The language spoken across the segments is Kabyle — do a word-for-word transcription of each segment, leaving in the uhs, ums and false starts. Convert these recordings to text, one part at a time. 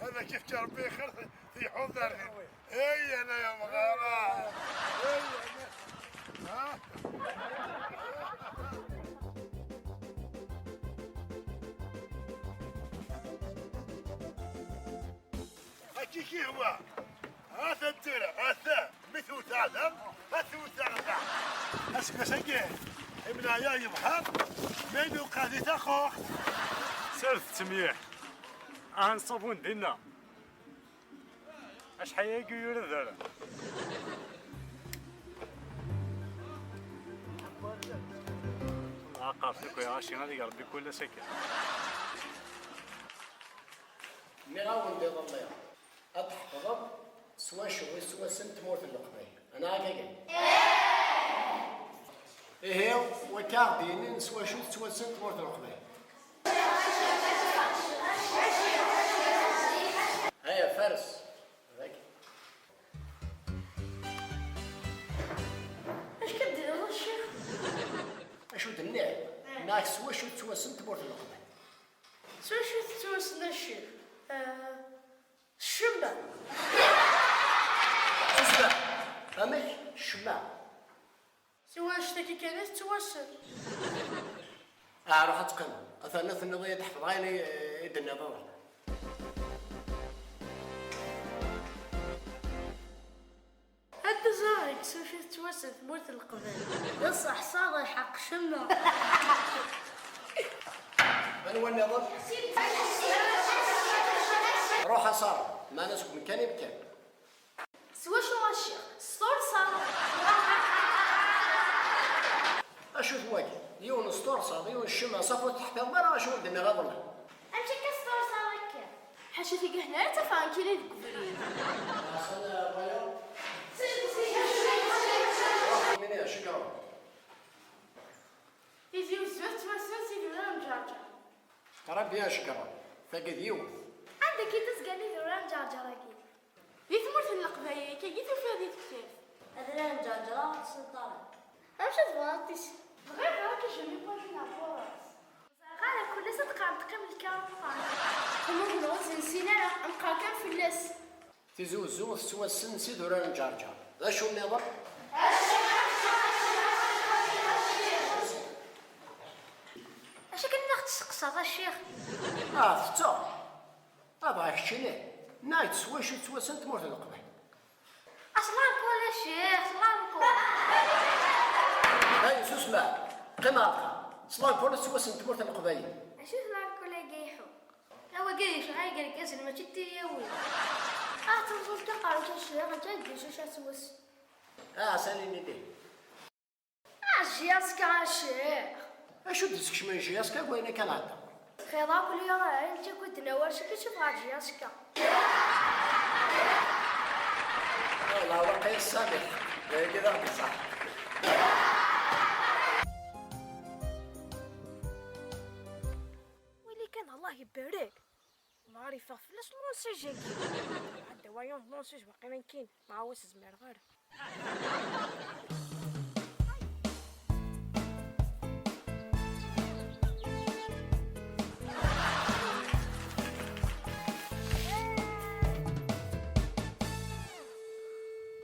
هذا كيف كان ربي خير في حضرني. اي انا يا مغارة. اي انا. ها؟ هاكي كي هو. ها ثديرة، ها ثا. مثل ثا، ها ثو ثا، ها. اسكو سكي. ابن عيا يبحر. ما يدو قاضي تاخوخ. سير تسميح. اه نصابون دينا. اش حياكي يرذر؟ عقرتك ويا عاشي، هذه يا ربي كل سكر. Nniɣ-awen-d iḍelli ad tḥefḍem s wacu i ttwassen tmurt n Leqbayel. Anaɣ akka kan? Ihi, wakka ad d-yinin s wacu tettwassen tmurt n Leqbayel. Aya, fares. Dagi. Acu k-d-nniɣ, a ccix? Acu d-nniɣ? Nniɣ-ak s wacu tettwassen tmurt n Leqbayel. S wacu tettwassen, a ccix? Eh, s ccemma. Susem! Amek? Ccemma? S wanect-agi kan i tettwassen. Ah, ruḥ ad teqqimeḍ. Atan la tenniḍ-iyi-d ḥefḍeɣ ayen i, i d-tenniḍ. Ad teẓreḍ deg s wacu tettwassen tmurt n Leqbayel. D ṣṣeḥ, ṣṣaḍ lḥeqq, ccemma. Anwa nniḍen? Ruḥ a Sara, meɛna seg umkan i mkan. S wacu a ccix? S turṣaḍ. Acu-t wagi? Yiwen s turṣaḍ, yiwen s ccemma, safi ur teḥfiḍem ara acu i d-nniɣ iḍelli. Amek akka s turṣaḍ akka? Ḥaca tigahna ara tafeɣ nekkini deg ubrid. Ḥasan, baya. Mini, cukran. Tizi Uzzu tettwassen s idurar n Ǧerǧer. Très bien, cukran. Tagi d yiwet. Anda akka i d-zgan idurar n Ǧerǧer-agi? Di tmurt n Leqbayel, akka i tufiḍ di tektabt. Adrar n Ǧerǧer ur ɣ-tessneḍ ara. Amek ad tebɣiḍ ad tis-? Bɣiɣ ad k-jjem iwalin ɣer ɣur-s. Ẓriɣ ara kul ass ad teqqareḍ teqqim lkaruṭan. Ḥemmud nɣuz nessin ara, nqar kan fell-as. Tizi Uzzu tettwassen s idurar n Ǧerǧer. D acu nniḍen? Acu akken i ɣ-testeqsaḍ, a ccix? Ah, tetteɣ. Ah, bɣa keččini. Nniɣ-ak s wacu tettwassen tmurt n Leqbayel. Aslanku a ccix, aslanku. Ay, susem. Qqim ar ṭṭaq. Aslanku tettwassen tmurt n Leqbayel. Acu d lanku-agi iḥu? A wagi yecɣal deg irgazen, mačči d tiyawi. Ah, teẓẓul tiqerruc a ccix, anta i d-icuca s wass? Ah, salini-di. Ah, J S K a ccix. Acu d-teskecmen J S K deg wayen akka nehder? Xir akk liɣ, ayen akk d-nawal, acu k-icuf ɣer J S K? Ah, la, waqil tesɛiḍ lḥeqq. D ayagi d aɣ-d-iṣaḥ. Wali kan, Allah ibarek. Nahar yeffeɣ fell-as lansij-agi. Ɛedda wayeḍ lansij waqila nekkin, ma ur s-zmireɣ ara.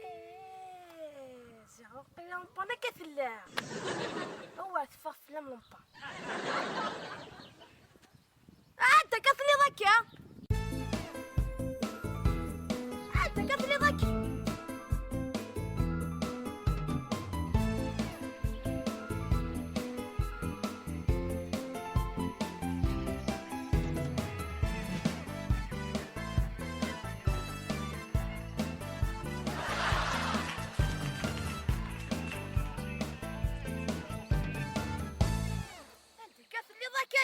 Eh, ziɣ waqila lampan akka tella. Awer teffeɣ fell-am lampan. Anta ka telliḍ akka? Anta ka telliḍ akka? Anta ka telliḍ akka?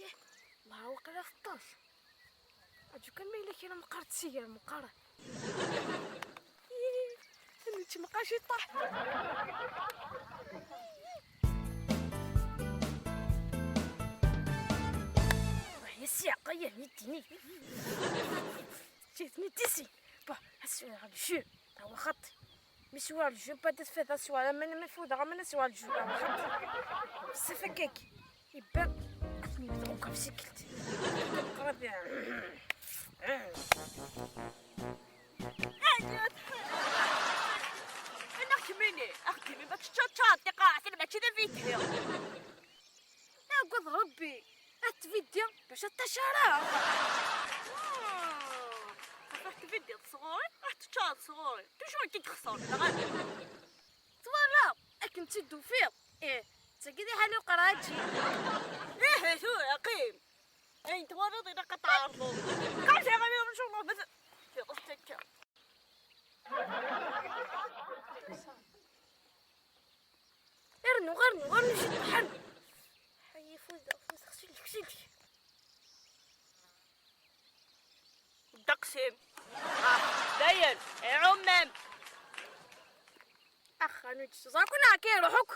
Yah, la waqila teṭṭes. Aǧu kan ma yella kra meqqar tsigar meqqar. Ih, nečč meqqar ciṭṭaḥ. Ruḥ ya ssiɛqa ya nitini. Jitni tisi. Bah, ass-a le jeu. Tawa xaṭi. Mi swiɣ le jeu, pas de fête, aswir aman mi fudeɣ aman aswir le jeu. Tawa xaṭi. Bessaf akkak. Iban. Ad ten-yebder deg ubsikelt. Qrib. Ɛni kemmini, axeddim-im ad teččaččaḍ tiqaɛtin, mačči d avidyu. Agad Rebbi, ad tviddiḍ bac ad tacaraḍ. Xaṭer tviddiḍ sɣur-i, ad teččaḍ sɣur-i. Tucu i k-ixṣer, neɣ ala? Twalaḍ akken tt-id-tufiḍ? Ih, d tagi d iḥan uqraǧi. Ihi tura qim. Ayen twalaḍ ilaq ad tɛerḍeḍ. Qam ziɣ ad yamcum bad tiɣest akka. Rnu, rnu, rnu ciṭṭaḥ, rnu. Ḥay, fud, fud, xsilek, xsilek. Ddeqs-im. Ah, dayen, iɛummam. Ax, anu ǧǧet, ẓer kun akka iruḥ akk.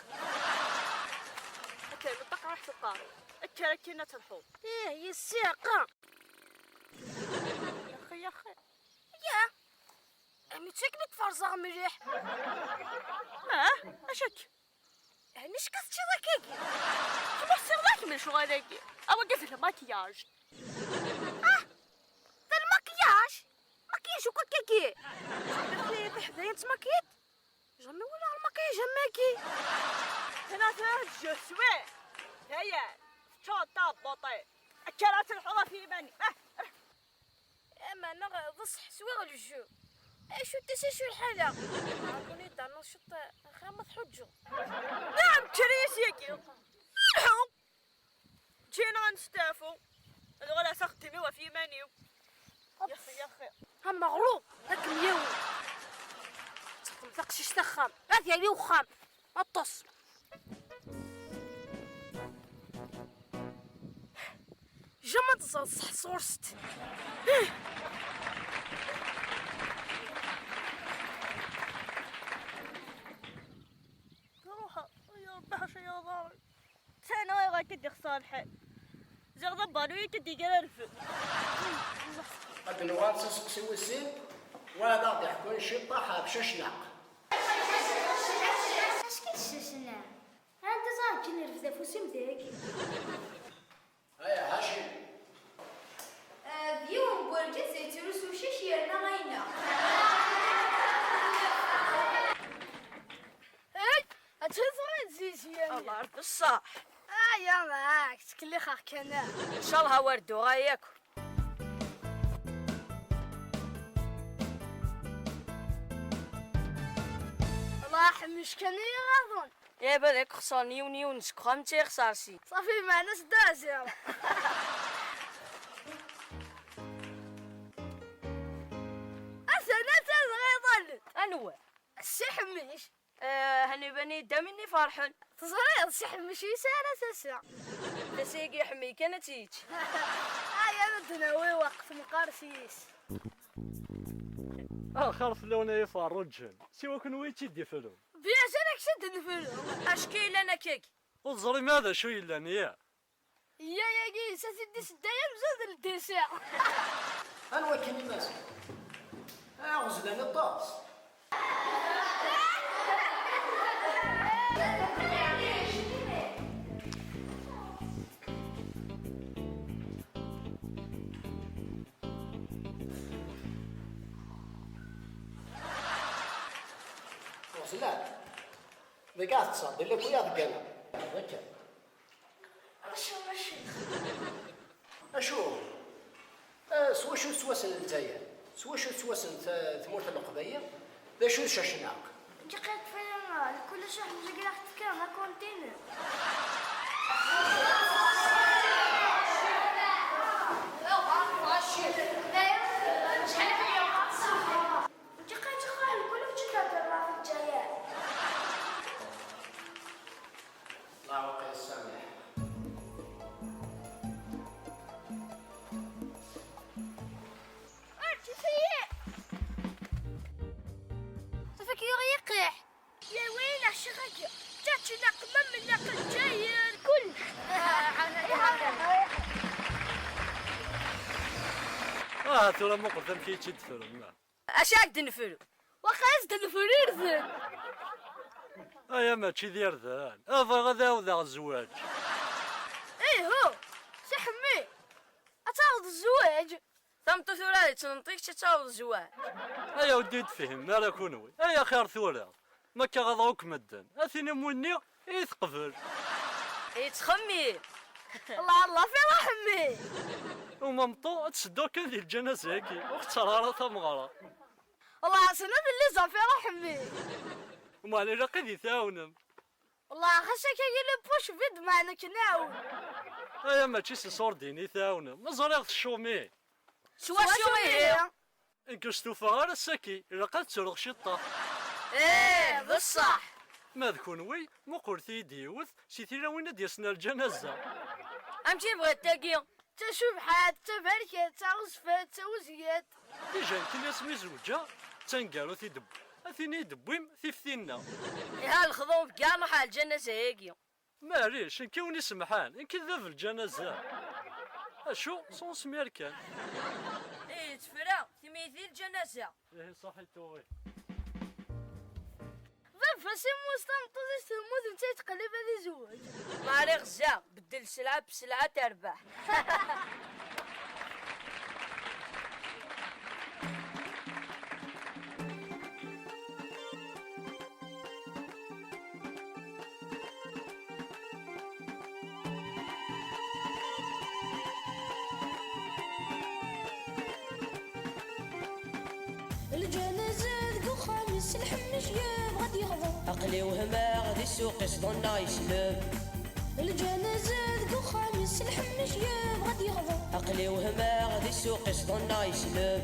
Akka, meṭṭaq raḥ teqqar. Akka, akka ad telḥuḍ. Ih, yessiɛqa. Yaxi, yaxi. Ya. Ami d akken i k-ferẓeɣ mliḥ. Ah, acu-k? Ɛni acu-k teččiḍ akkagi? Kemm ur tessineḍ ara kemm lecɣal-agi. A wagi d lmakiyaj. Ah! D lmakiyaj? Makiyaj akk akkagi? Tiḥdayin ttmakiyit? Jamais walaɣ lmakiyaj am wagi. Hna tɛeǧǧ, swi. Daya, teččuṛ tabbuṭi. Akka ara telḥuḍ ɣef yiman-im. Ah! Ama neɣ d ṣṣeḥ swiɣ lejju. Acu tis acu lḥala? Ɛerḍen-iyi-d rnuḍ ciṭ, axir ma tḥuǧǧeḍ. Naɛam, kker-iyi syagi. Lḥu! Ǧǧiɣ-aneɣ ad nesteɛfu. Ad uɣaleɣ s axeddim-iw ɣef yiman-iw. Yaxi, yaxi. Ameɣrud, ad kem-yawi. Texdem taqcict axxam. Ad yali uxxam. Aṭas. Jamais ad teẓreḍ ṣṣeḥ sɣur-s. Ruḥ, ay Ṛebbi, ḥaca ya ḍari. Sani ayɣer akka d-ixṣer lḥal? Ziɣ d abalu i k-d-iger rrfed. Ad d-nuɣal s useqsi wis sin, wa ad aɣ-d-iḥkun ciṭṭaḥ ɣef cacnaq. Acki d ccacna? Anda ẓer ǧǧin rfed afus-im dagi? Aya, Hacim. Ah, d yiwen n wergaz yettrusu cic yerna ɣayna. Hey, ad teẓriḍ zizi. Allah, d ṣṣeḥ. Aya, maɛak, ttkellixeɣ kan. Ncallah war dduɣa yakk. Allah, ḥmec kan i iɣaḍen. Iɛbad akk xesren yiwen yiwen seg uxxam d tixsersin. Ṣafi, meɛna s ddaɛziɣ. Atan, atan, dɣa iḍallet. Anwa? Si Ḥemmic. Eh, hani bani damin iferḥen. Teẓriḍ, Si Ḥemmic yesɛa ara tasa. Tasa-agi ḥemmi kan ad tt-yečč. Ay, ad d-nawi weqt meqqar s yis. Axir fell-awen ay iferruǧen, siwa kenwi i tt-id-ifrun. Bien sûr, ak-tt-id-nefru. Acki yellan akkagi. Ur teẓrim ara d acu yellan, ya? Yya-agi, s ad t-id-isedday amzun d ldisa. Anwa akken i Maziɣ? Aɣezlan aṭas. Ɣezlan. Deg ad teṭṭseḍ, illa kuya deg ana. Akka. Acu, acu? Acu? Eh, s wacu tettwassen Lezzayer? S wacu tettwassen t-, tmurt n Leqbayel? D acu d cacnaq? Dqiqa kfaya, kullec aḥmej i ɣ-tefka, ma continue. Dqiqa kfaya, kullec i ɣ-tefka, ma continue. Ṭṭlaba qis samih. Arǧut-iyi! Tafak yuɣ yiqiḥ. Ya wayla, ccix-agi, čači naqmam naql ǧayer, kul. Ah, tura muqel amek i tt-id-tefrem. Acu ad d-nefru? Waqil ad d-nefru irden. Aya mačči d irden. Ah, bɣiɣ ad ɛawdeɣ zzwaǧ. Ihu, Si Ḥemmi, ad taɣeḍ zzwaǧ? Tameṭṭut ur ara yettnenṭi, kečč ad taweḍ zwaǧ. Ay, ur d-iyi-d-tefhimem ara kunwi. Ay axir tura, ma akka ɣaḍeɣ akk medden, ad tinim winni i teqbel. Yettxemmim. Allah, Allah, fi ṛaḥmi. Umameṭṭu ad tseddu akka di lǧanaza-agi, ur tettara ara tameɣra. Allah, ḥsen ad lli zafi ṛaḥmi. Umeɛna ilaq ad yi-tɛawnem. Wallah, xas akka yili puc vid, meɛna ad k-nɛawen. Aya mačči s iṣurdiyen i tɛawnem, ma ẓriɣ teccumiḍ. S wacu ihi? Nekk ur stufaɣ ara ass-agi, ilaq ad ttruɣ ciṭṭaḥ. Ih, d ṣṣeḥ. Ma d kunwi, muqlet-iyi-d yiwet si tilawin ad d-yasen ar lǧanaza. Amek i bɣiḍ tagi? D tacebḥant, d taberkant, d taɣezfant, d tawezgyant. Déjà nekkini asmi zewǧeɣ, d taneggarut i d-wwiɣ. A tin i d-tewwim tif tinna. Iha lexḍub gar nruḥ ar lǧanaza-agi. Maɛlic, nekk i wen-isemḥan, nekk i d bab lǧanaza. Acu, s usmir kan. Ih, tefra, timit di lǧanaza. Ihi ṣaḥit tuɣi. Baba-s immut, tameṭṭut-is temmut, netta yettqellib ad izewweǧ. Maɛlic, ɣza, beddel sselɛa besselɛa terbeḥ. Lǧanaza deg uxxam-is, lḥemmic yebɣa ad yexḍu. Aql-i wehmeɣ di ssuq-is, ḍunneɣ yesleb. Lǧanaza deg uxxam-is, lḥemmic yebɣa ad yexḍu. Aql-i wehmeɣ di ssuq-is, ḍunneɣ yesleb.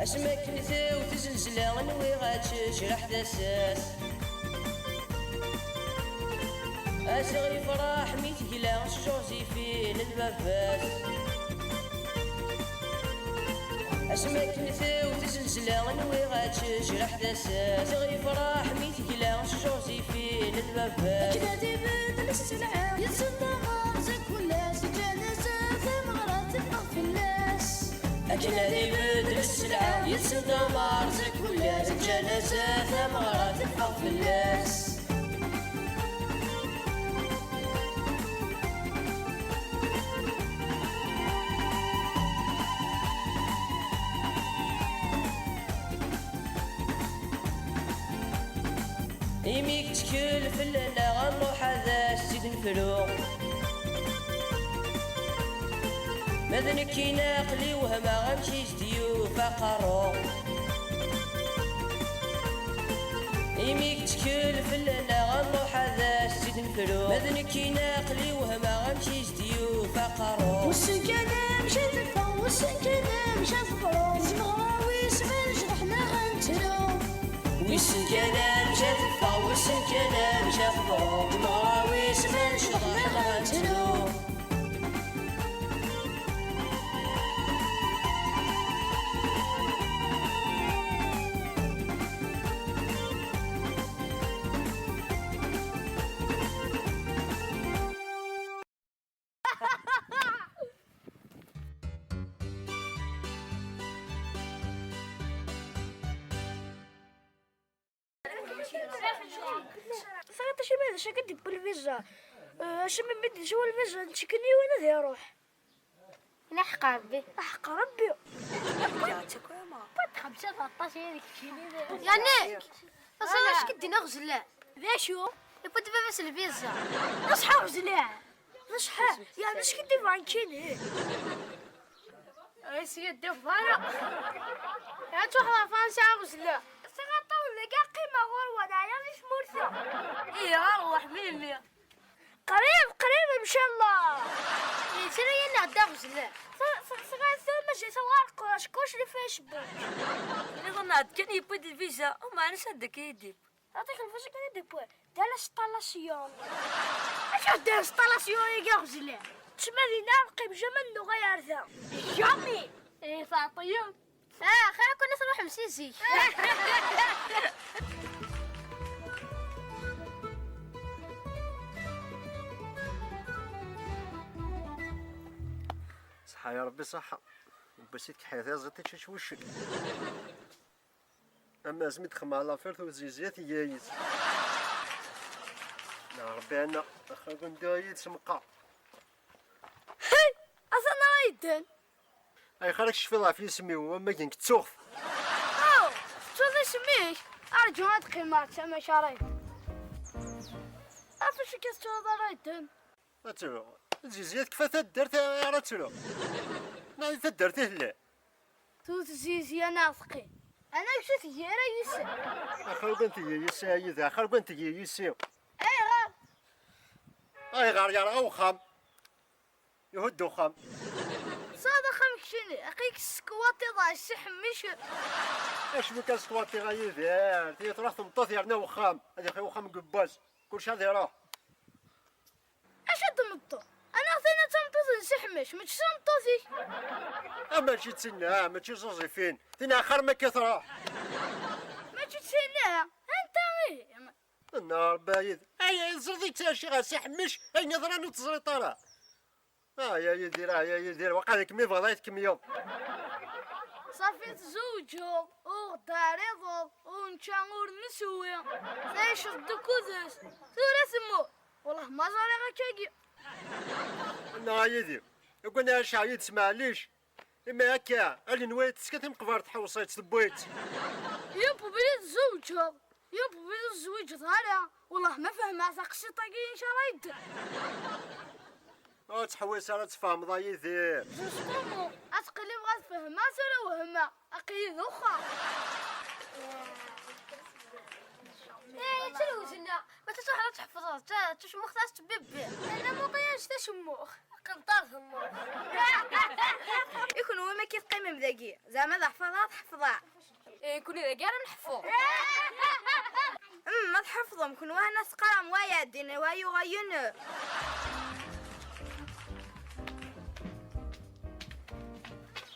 Asmi akken tewwet zzelzla, nwiɣ ad tejreḥ tasa-s. Aziɣ yefreḥ mi tegla s Joséphine n baba-s. Asmi akken tewwet zzelzla, nwiɣ ad tejreḥ tasa-s. Aziɣ yefreḥ mi tegla s Joséphine n baba-s. Akken ad ibeddel sselɛa, yettendamar zdat kullas, lǧanaza tameɣra teffeɣ fell-as. Akken ad ibeddel sselɛa, yettendamar zdat kullas, lǧanaza tameɣra teffeɣ fell-as. Imi yettkel fell-aneɣ, ad nruḥ ad as-tt-id-nefru. Ma d nekkini aql-i wehmeɣ amek i s-d-yufa aqerru. Imi yettkel fell-aneɣ, ad nruḥ ad as-tt-id-nefru. Ma d nekkini aql-i wehmeɣ amek i s-d-yufa aqerru. Wissen kan amek ad teffeɣ, wissen kan amek ad teḍru. Tmeɣra wis ma necḍeḥ neɣ ad nettru. Wissen kan amek ad teffeɣ, wissen kan amek ad teḍru. Tmeɣra wis ma necḍeḥ neɣ ad nettru. Saɣiṭ, acimi d acu akka d-yewwi lviza? Eh, acimi mi d-yeswa lviza, nettkel yiwen ad iruḥ. Ilaq ḥeqq Rebbi. Ḥeqq Rebbi. Pas d xemsa d aṭas i deg kini. Yannick, ass-a acu k-d-yenna uɣezlan? D acu? Yewwi-d baba-s lviza. D aṣeḥḥa uɣezlan. D aṣeḥḥa. Yeɛni acu k-id-yebɣan kini? Ay, s yeddi ḍara. Ad tuḥeḍ ɣef Fransa uɣezlan. Sɣaṭ-awen dagi ad qqimeɣ ɣur-wen, ɛyiɣ di tmurt-a. Ih, ṛwaḥ, mimi. Qrib, qrib, ncallah. Ih, tura-yi-nneɣ-d aɣezlan. Sɣaṭ-awen maǧi tawar qrac, kuc di Facebook. Nniḍen-aɣ-d kan yewwi-d lviza, umeɛna s anda akka i d-yewwi? Aṭik lviza kan i d-yewwi. D l'installation. Acu d l'installation-agi aɣezlan? Tma dinna neqqim jamais nuɣal ar da. Jamais! Eh, teɛṭiyeḍ. Ah, xir akk-nni truḥem si zik. Ṣṣeḥḥa ya Rebbi, ṣṣeḥḥa. Bas i tkeḥḥiḍ iẓid ičča-tt wuccen. Ama asmi d-xemmeɣ l'affaire tuzizya tga-yi-tt. Ṛebbi ɛna, axir anda yid-s meqqar. Hey! Atan ara yedden. Ayɣer ad k-tecfiḍ ɣef yisem-iw, am wakken k-ttuɣ? Oh! Tettuḍ isem-ik? Arǧu ad qqimeɣ d tama ara yedden. Ɣef acu akka tettuḍ ara yedden? Ad tru. Zizya tekfa taddart ara tru. Neɣ di taddart i telliḍ? Tut zizya neɣ teqqim. Ana kečč tgi ara yis-i. Axir ugan tgi yis-i a yid-i, axir ugan tgi yis-i. Ayɣer? Ayɣer yerɣa uxxam? Ihudd uxxam. Tesɛiḍ axxam keččini, aql-ik teskwaṭiḍ a Si Ḥemmic. Acimi kan skwaṭiɣ a Yidir? Tili truḥ tmeṭṭut yerna uxxam. Ad ixi uxxam n yibbaz. Kullec ad iruḥ. Acu d tmeṭṭut? Anaɣ tin d tameṭṭut n Si Ḥemmic, mačči d tameṭṭut-ik? Ah, mačči d tinna, mačči d Joséphine. Tinna axir ma akka truḥ. Mačči d tinna? Anta ihi? Nna Rebbi a Yidir. Ay, teẓriḍ i ttɛiciɣ a Si Ḥemmic, ayen yeḍran ur teẓriḍ ara. Ah, ya Yidir, ah, ya Yidir, waqila kem ibɣiḍ ad tkemmleḍ. Ṣafi tzewǧeḍ, ur ɣ-d-terriḍeḍ, ur nečča ur neswi. Tɛiceḍ deg udem. Tura temmut. Wellah ma ẓriɣ akkagi. Nna a Yidir, ugan ɛiceɣ yid-s, maɛlic. Imi akka, alinwa teska timeqbert tḥewṣ-itt tewwi-tt. Yewwi tzewǧeḍ, yewwi ur tezwiǧeḍ ara. Wellah ma fehmeɣ taqsiṭ-agi inca ara yedden. Ur ttḥewwis ara ad tfehmeḍ a Yidir. Justement, ad tqilibeɣ ad fehmeɣ tura wehmeɣ. Aql-i d uxxam. Eh, ttruzenna, ma ttruḥeḍ ad tḥefḍeḍ, ttacemmuxt ad tettbibbi. Ala muqi ad tacemmux. Qenṭar d mmuɣ. I kunwi ma ki teqqimem dagi, zeɛma d aḥfaḍ ad tḥefḍa. Eh, kuni dagi ara nḥefḍ. Mm, ma tḥefḍem, kunwi hana teqqarem waya, din wa yuɣa yun.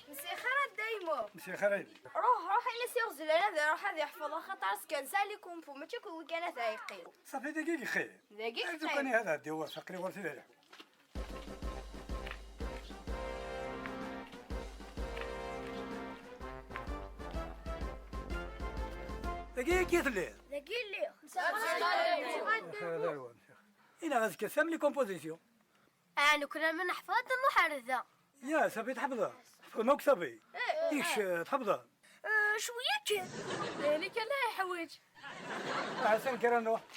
Msixir a Dda Yemmu. Msixir a yelli. Ruḥ, ruḥ, ini-as i Uɣezlan ad iruḥ ad iḥfeḍ, axaṭer as-kan sali kumpu, mačči kunwi kan ad yeqqim. Ṣafi dagi i yeqqim. Dagi i yeqqim. Kan ad ɛeddiɣ wass, aql-i ɣur-s ad iruḥ. Dagi i telliḍ? Dagi i lliɣ. Xir d arwa, msixir. Ina azekka sam les compositions. Ah, nekkni ma neḥfeḍ ad nruḥ ar da. Ya, safi tḥefḍeḍ? Tḥefḍem akk safi? Ikc, tḥefḍeḍ? Eh, cwiya kan. Eh, nekk la iḥwaǧ. Ah, atan kra nruḥ.